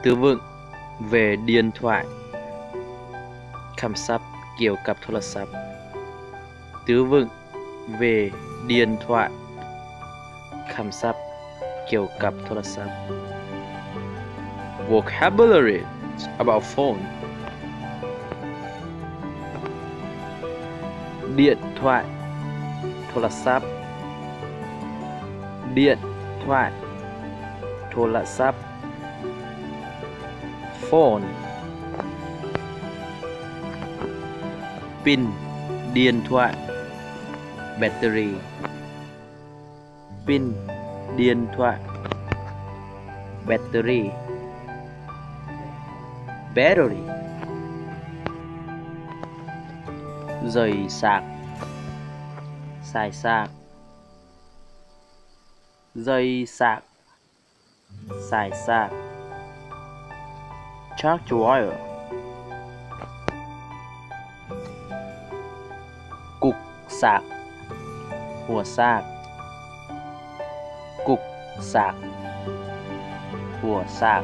Tư vấn về điện thoại. ຄຳສັບກ່ຽວກັບໂທລະສັບ. Tư vấn về điện thoại. ຄຳສັບກ່ຽວກັບໂທລະສັບ. Vocabulary about phone. Điện thoại. ໂທລະສັບ. Điện thoại. ໂທລະສັບ. Phone. Pin điện thoại. ແບັດເຕີຣີ. Pin điện thoại. ແບັດເຕີຣີ. Battery. Dây sạc. ສາຍສາກ. Dây sạc. ສາຍສາກ. Charge wire. ກຸກສາກ. ຫົວສາກ. ກຸກສາກ. ຫົວສາກ.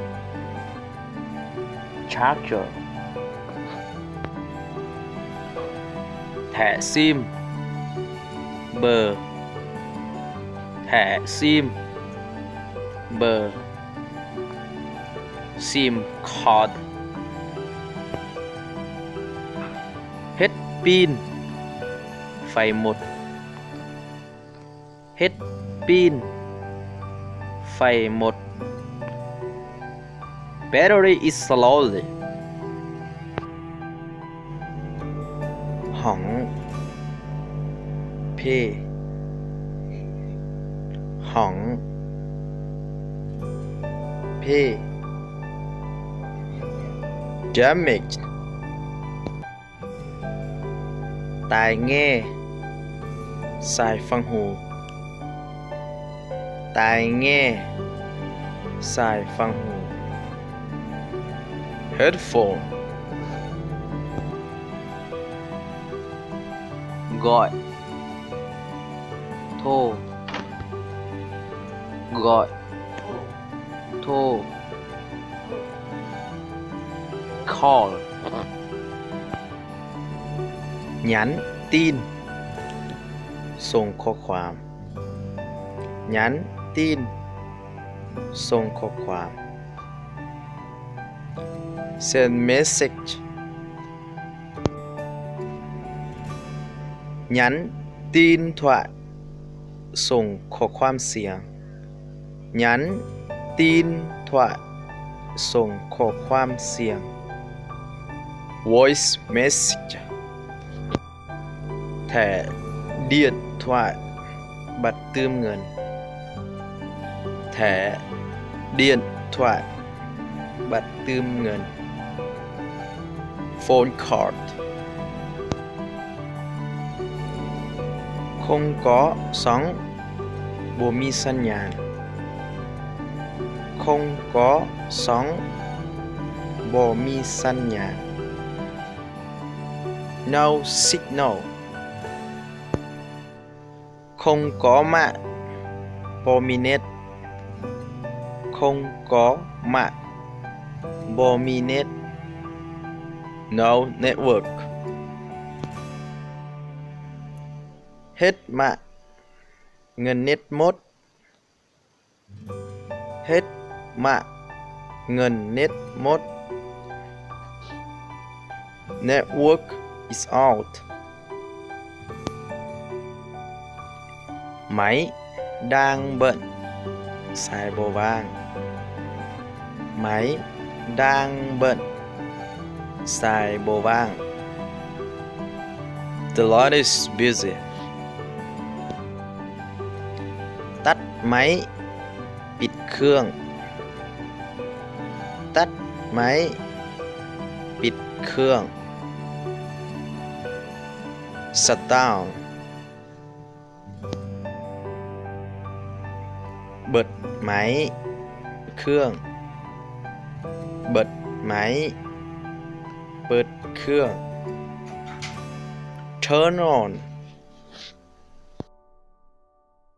Charger. ແຖຊິມ. ເບີ. ແຖຊິມ. ເບີ. SIM card. ເຮັດປີ້ນ. ໄຟໝົດ. ເຮັດປີ້ນ. ໄຟໝົດ. Battery is slowly. ຫ້ອງ. ເພ. ຫ້ອງ. ເພ. Damage. ຕາຍແງ່. ສາຍຟັງຫູ. ຕາຍແງ່. ສາຍຟັງຫູ. Headphone. ກອດ. ໂທ. ກອດ. ໂທ. Call. ຫຍັນຕີນ. ສົ່ງຂໍ້ຄວາມ. ຫຍັນຕີນ. ສົ່ງຂໍ້ຄວາມ. Send message. ຫຍັນຕີນທວາຍ. ສົ່ງຂໍ້ຄວາມສຽງ. ຫຍັນຕີນທວາຍ. ສົ່ງຂໍ້ຄວາມສຽງ. Voice message. ແຖດຽນທວາຍ. ບັດຕື່ມເງິນ. ແຖດຽນທວາຍ. ບັດຕື່ມເງິນ. Phone card. ຄົງກໍສອງ ບໍ່ມີສັນຍານ. ຄົງກໍສອງ ບໍ່ມີສັນຍານ. No signal. ຄົງກໍມະ ບໍ່ມີເນັດ. ຄົງກໍມະ ບໍ່ມີເນັດ. No network. ເຮັດມະ ເງິນເນັດໝົດ. ເຮັດມະ ເງິນເນັດໝົດ. Network is out. ໄມ້ດ່າງເບິດ ສາຍບໍ່ວ່າງ. ໄມ້ດ່າງເບິດ ສາຍບໍ່ວ່າງ. The line is busy. ຕັດໄມ້ ປິດເຄື່ອງ. ຕັດໄມ້ ປິດເຄື່ອງ. Shut down. ເບິດໄມ້ ເຄື່ອງ. ເບິດໄມ້ ເປີດເຄື່ອງ. Turn on.